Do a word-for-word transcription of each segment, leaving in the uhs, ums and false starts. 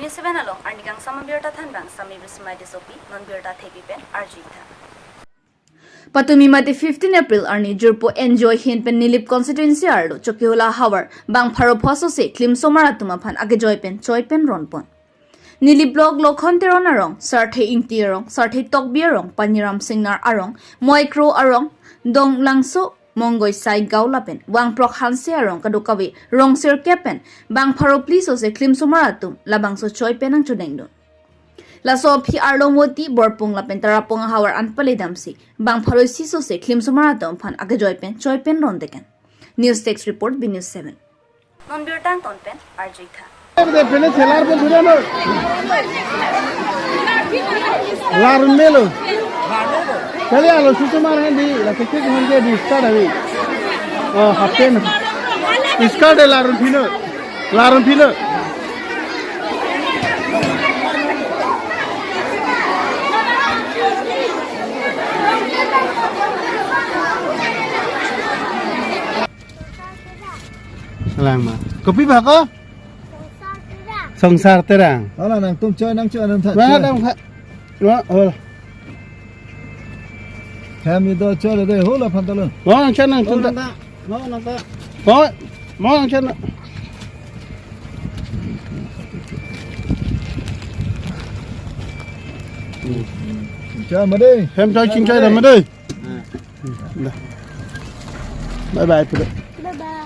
Seven along arni kangsam abirta thanbang Sami Bismai Tissopi, non birta thepi pen arjuitha. Patumi mate fifteen April arni jirpo N G O ahin pen Nilip constituency arlo Chokihola havar bang pharo phasose klimsomar atum aphan akejoi pen choi pen ronpon. Nilip block Lokhon Teron arong, Sarthe Ingti arong, Sarthe Tokbi arong, Paniram Singnar arong, Moikro arong, Donglangso, Mongoi Saigaon lapen Wangprok Hanse arong kadokave rong sirkep pen bang pharo phli sose klimsomar atum labangso choi pen nangchodengdun. Laso aphi arlo Moti, Borpung lapen Tarapung ahavar an pale damsi bang pharo isi sose klimsomar atum aphan akejoi pen choi pen rondekan. News Desk Report, B News seven. Non birta angton pen arjuitha. Pene chelar pon thura no. Larun melo. Kali alo susu mar hendi, la kekek hon ke di start avi. Oh, half pant. Skirt de larun phino. Larun phino. Lang ma. Kopi ba ko? Songsar Terang. Hala nangtum choi nang choi nang tha. Ba choi. Dam kha. Wa, oh. Hem ido choi le de hola phantalon. Wa nang choi nang tum ta. Mo nang ta. Mo, mo nang choi nang. Choi ma de. Hem choi ching choi da ma de. Dah. Bye bye, Pudok. Bye bye.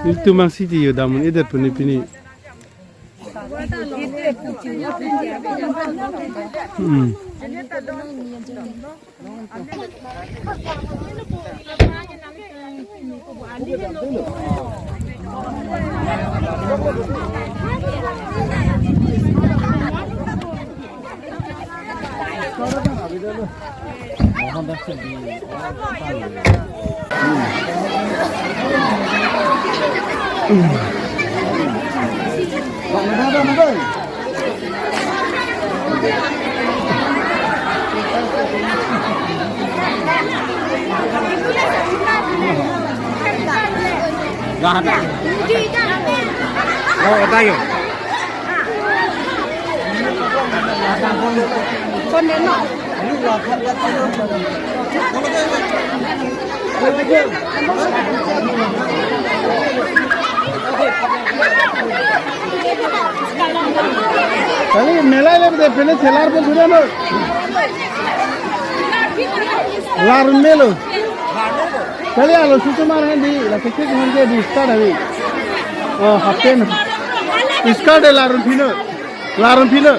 Itu mang siti yo damun edet puni pini. Hmm. Oh, tayo. Kali mela le de pele chelar pon thura no. Larun melo. Kali alo susu mar hendi, la kekek hon ke di start avi. Oh, half pant. Skirt de larun phino. Larun phino.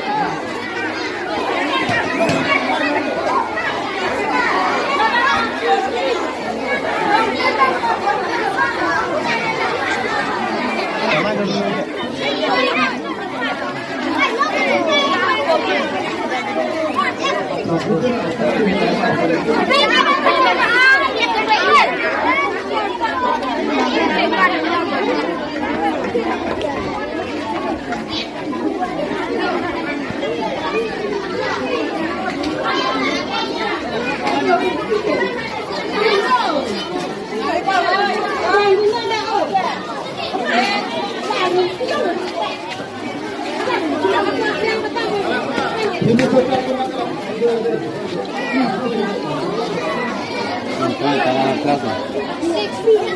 Class, ah?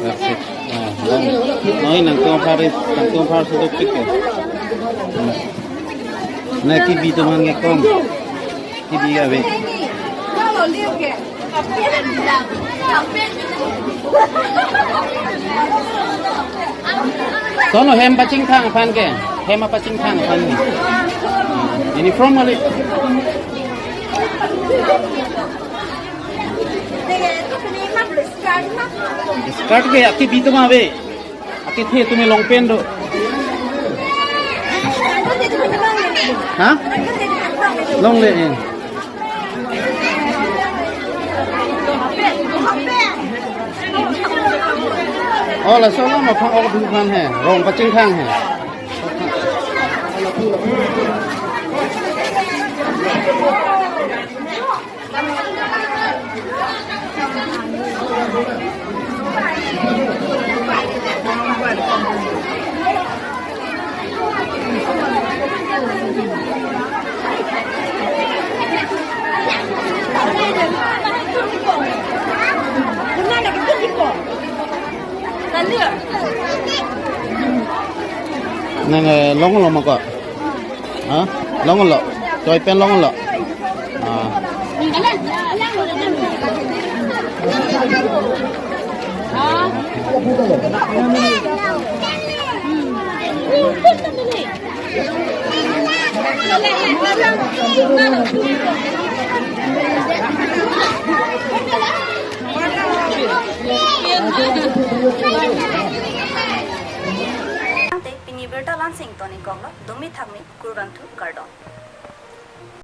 Class six. Ah, nang, noi nangtum apar, nangtum apar sudah pick ya. Na T V teman ngekom. T V ya be. Sono hem pachingthang aphan ke. Hem pachingthang aphan ke. Uniform kali. Skirt ke aki bi tuma be. Aki the tumi long pant do. Ha? Long le, eh. Oh, laso alam aphan ok dukhan he, rong kachingthang he. Nang, eh, longlo ma ko? Ha? Longlo. Choi pen longlo. Ah. Tangte pini birta la-ansi ingtonikoklo, dumi thakmi, kurvangthu, kardom.